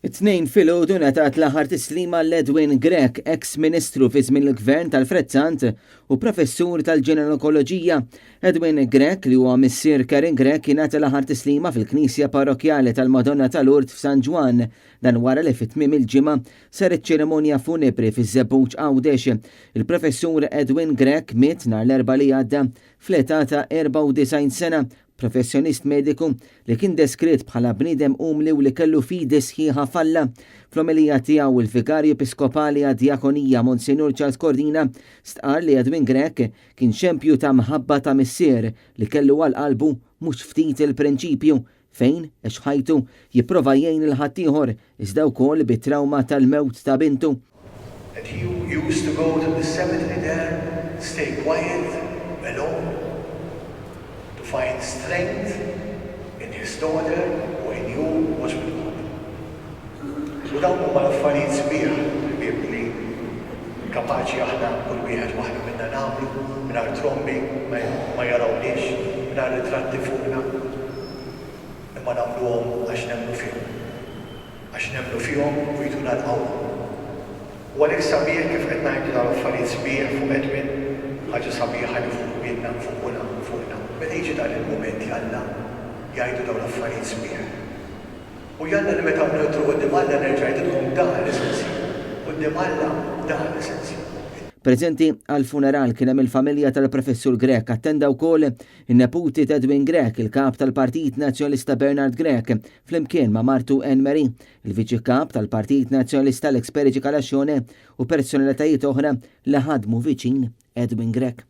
It-Tnejn filgħodu ngħatat l-aħħar tislima 'l Edwin Grech, eks Ministru fi żmien il-Gvern t'Alfred Sant u Professur tal-Ġenenkoloġija. Edwin Grech, li huwa missier Karen Grech, ingħata l-aħħar tislima fil-Knisja Parrokkjali tal-Madonna ta' Lourdes f'San Ġwann. Dan wara li fi tmiem il-ġimgħa saret ċerimonja funebri fiż-Żebbuġ Għawdex. Il-Professur Edwin Grech miet nhar l-Erbgħa li għadda fl-età ta' 94 sena professjonist mediku li kien deskritt bħala bniedem umli u li kellu fidi sħiħa f'Alla. Fl-omelija tiegħu, il-Vigarju Episkopali għad-Djakonija, Monsinjur Charles Cordina, stqarr li Edwin Grech kien xempju ta' mħabba ta' missier li kellu għal qalbu mhux ftit il-prinċipju fejn għex ħajtu jipprova jgħin lil ħaddieħor iżda wkoll bit-trawma tal-mewt ta' bintu. And he used to go to the cemetery there, stay quiet, alone, to find strength in his daughter who he knew was with God. U dawn huma l-affarijiet sbieħ, ħbieb, li kapaċi aħna kull wieħed waħda minna nagħmlu mingħajr trombi ma jarawniex, mingħajr ritratti fuqna, imma nagħmluhom għax nemmnu fihom. Għax nemmnu fihom u jtuna l-qawwa. U għalhekk sabiħ kif qed ngħidu dawn l-affarijiet sbieħ fuq Edwin, ħaġa sabiħa li fuq binna, fuquna, fuqna. Meta jiġi dan il-mument jalla jgħidu dawn l-affarijiet sbieħ. U jalla li meta nidhru quddiem Alla nerġa' ngħidilkom dan li se nsibu. Quddiem Alla dan li se nsibu. Preżenti għall-funeral kien hemm il-familja tal-Professur Grech, attenda wkoll in-neputi t'Edwin Grech, il-Kap tal-Partit Nazzjonalista Bernard Grech, flimkien ma' martu Anne Marie, il-Viċi Kap tal-Partit Nazzjonalista Alex Perici Calascione u personalitajiet oħra li ħadmu viċin Edwin Grech.